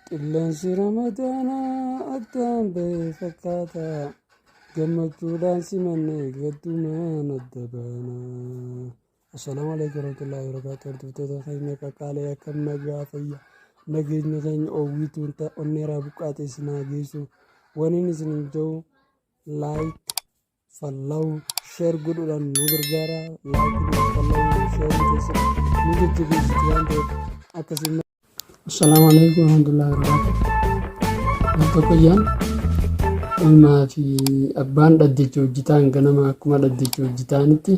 Qilleensi Ramadaanaa addaan ba'e fakkaata. Gammachuudhaan simanne gaddumaan adda baana. Assalaamu alaikum warahmatullahi wabarakatuh. Hordoftoota keenya qaqqaalee, akkam nagaa, fayyaa? Nageenya keenya oowwituun onneeraa buqqaate isin haa geessu. Waniin isin jiru, like, follow, share godhuudhaan nu gargaara. Like, follow, share keessa nu jajjabeessitu waan ta'eef akkasii. Assalaamu alaikum warahmatullahi wabarakatuh. Al tokko jaan ilmaa fi abbaan dhaddacha hojjetaan ganama akkuma dhaddacha hojjetaanitti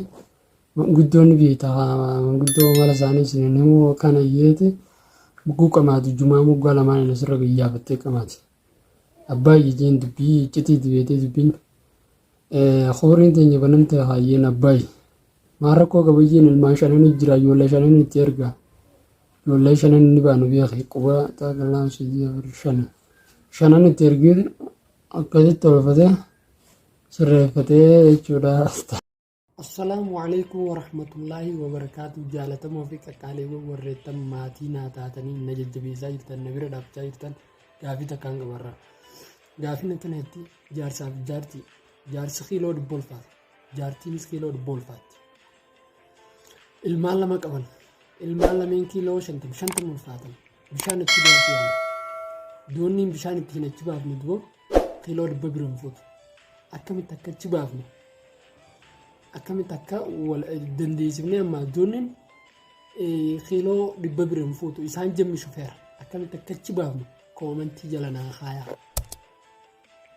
manguddoonni beektaa, manguddoo mala isaanii isin himuu kana yeeti mugguu qamaatu jumaa muggaa lamaan inni asirra gayyaafattee qamaati. Abbaa ijjeen dubbii iccitiiti beetee dubbiin kooriin teenya banamte haayyeen abbaayi. Maal rakkoo qabayyeen ilmaan shananii jira, ijoollee shananii itti ergaa. Ijoollee shanan inni baanu beeke quba takka, lama, sadii, afur, shani. Shanan itti ergee akkasitti tolfatee sirreeffatee jechuudha. Assalaamu alaikum warahmatullaahi wabarakaatu. Jaalatamoo fi qaqqaaleewwan warreettan maatii naa taatanii na jajjabeessaa jirtan, na bira dhaabbachaa jirtan, gaafii takkaan qabarra. Gaafiin akkanatti: jaarsaa fi jaartii, jaarsi kiiloo 100 ulfaata, jaartiinis kiiloo 100 ulfaatti. Ilmaan lama qaban. Ilmaan lameen kiiloo 50 50 ulfaatan. Bishaan achi baasuu yaala. Doonniin bishaan ittiin achi baafne du'o kiiloo 100 bira hin fuutu. Akkamitti akka achi baafne, akkamitti akka wal dandeessifnee amma doonniin kiiloo 100 bira hin fuutu isaan jemmi shufeera. Akkamitti akka achi baafne koomentii jala naa kaayaa.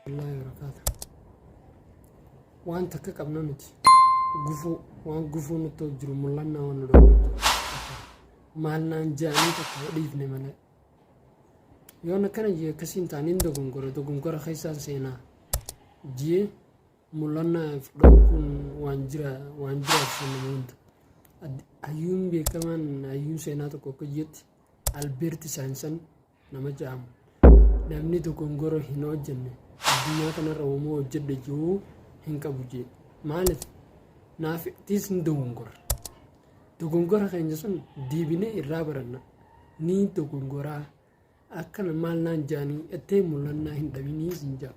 Wallaahi barakaatu. Waan takka qabna nuti. Gufuu, waan gufuu nutti jiru mul'annaa waan nu dhowwu. Maal naan jedhanii takka dhiifne malee. Yoon akkana jee akkasiin taaniin dogongora dogongora keessaan seenaa jee mul'annaa dhorkuun waan jira, waan jiraachisa nama hunda. Hayyuun beekamaan, hayyuun seenaa tokko akka jetti, Albeerti Saayinsan nama jedhamu, namni dogongora hin hojjenne addunyaa kanarra uumuu hojjedhe jiru hin qabu jee. Maaliif naaf tiis ni dogongora. Dogongora keenya sun deebinee irraa baranna. Ni dogongoraa akkana maal naan jaanii ettee mul'annaa hin dhabinii sin jedha.